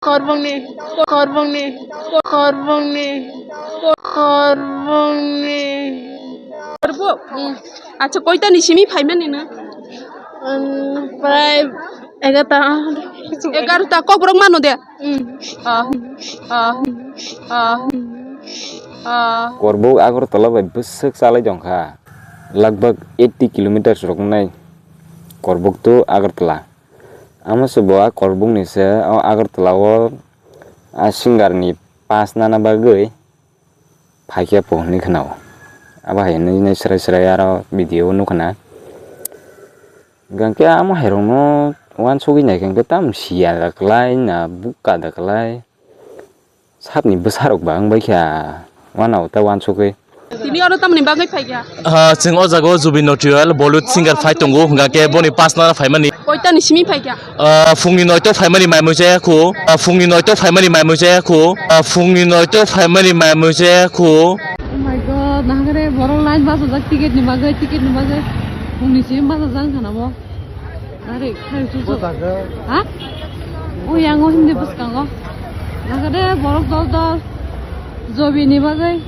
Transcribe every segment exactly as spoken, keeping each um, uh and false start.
Korbongni, korbongni, korbongni, korbongni. Korbok? Hmm. Acha, koitani simi phaimani no? Hmm, prai egarta. Egarta, kokborok mano de? Hmm. Ah, ah, ah, ah. Korbok Agartala bai bwswk chalai tongkha. Lagbak eighty kilometers rok wngnai Korbok to Agartala. Amo se bo a Korbokni se o Agartala o a singer ni pass nana bagwi phaikya po hinwi khwnao. Abo hai hinwi nai swrai swrai aro video o nukha na. Hwnkhe amo hai rokno uansugwi naikhe tam siya da kwlai na bukka da kwlai. Sapni bwsarok ba wng bai kha, uanao ta uansugwi. Tini oro tamni bagwi phaikha? Ah, chwng o jaga o Zubeen Nautiyal Bollywood singer phai tongo, hwnkha khe boni pass nana phaimani. Koitani simi phaikha? Ah, phungni noito phaimani mai mui chaya kho. Ah, phungni noito phaimani mai mui chaya kho. Ah, phungni noito phaimani mai mui chaya kho. Oh my God, nahagre borok line bachajak ticket ni bagwi, ticket ni bagwi. Phungni simi bachajak wngkha na bo. Nari, khai chuchu. Bo jaga. Ha? O yango hindi bwskango. Nahagre borok dol dol. Zubeen ni bagwi.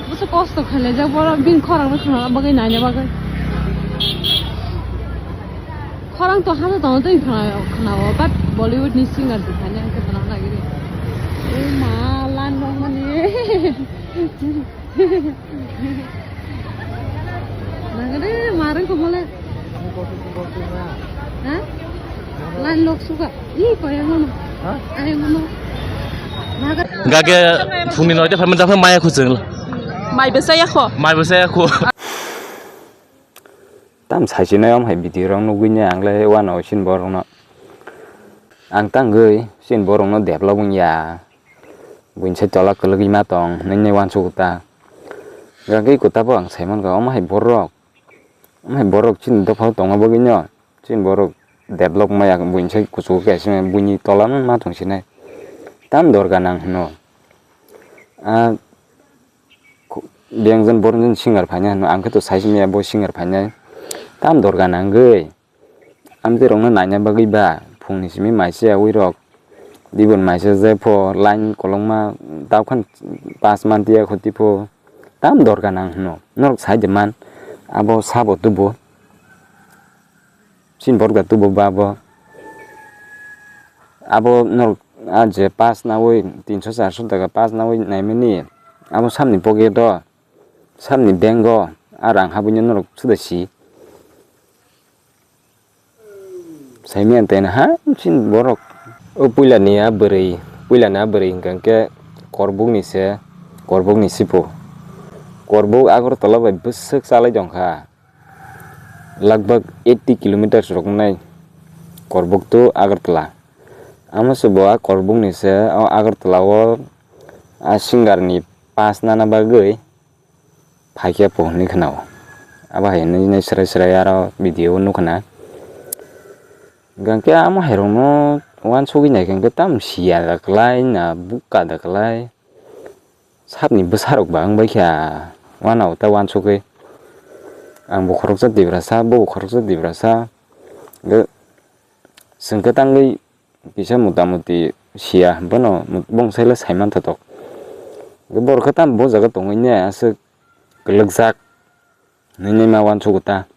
Bwswk kosto khailajak borok bini khorang no khna bagwi naina bagwi. Khorang to hasa tongo tei khna, khna o, but Bollywood ni singer se thani ang khe tongna nagiri. O ma, lan rok mani. Nagade marang ko mole. Ha? Lan lok suka. Ih, kaya ngono. Ha? Kaya ngono. Nagade. Gage phungni noite phaimani japha maya khuchung. Mai besa yakho. Mai besa yakho. Tam saichino om hai video rok nugwi ne ang le uanao chini borok no. Ang tangwi chini borok no develop wngya. Buini sai tola kwlwgwi ma tong hinwi ne uansukgo ta. Gagwi kwtabo ang saimankha omo hai borok. Omo hai borok chini dophao tongma bagwi no. Chini borok develop maya buini sai kuchugo khe simi buini tola no ma tong sinai. Tam dorga nang hino. Ah, Biyang jon borok jon singer phainai hwnwi ang khe to sai simi ya bo singer phainai. Tam dorga nangwi. Amtwi rokno naina bagwi ba phungni simi mai se yaui rok. Dibon mai se je pho line kolokma daukhan pass man tiya kho tipho. Tam dorga nang hwno. Norok sai de man. Abo sabo tubo. Chini borok da tubo ba bo. Abo norok a je pass nawi tinso charso taka pass nawi naimani. Abo samni pocket o, samni bank o a rang habwino norok suda si. Saimanya tei na ha chini borok. O puila ni a bwrwi, puila ni a bwrwi hwnkha khe Korbuk ni se, Korbuk ni sipo. Korbuk Agartala bai bwswk chalai tongkha. Lagbak eighty kilometers rok wngnai Korbuk to Agartala. Amo se bo a Korbuk ni se o Agartala o a singer ni pass nana bagwi phaikya po hinwi khwnao. Abo hai hinwi nai swrai swrai aro video o nukha na. Hwnkhe amo hai rokno uansugwi naikhe hwnkhe tam siya da kwlai na bukka da kwlai. Sapni bwsarok ba wng bai kha, uanao ta uansugwi. Ang bo khoroksa Tiprasa, bo bo khoroksa Tiprasa. Hwnkhe chwng khe tangwi kisa mota moti siya, bono bongsaile saiman thotok. Hwnkhe borok khe tamo bo jaga tongwi ne aswk kwlwkjak hinwi ma uansugo ta.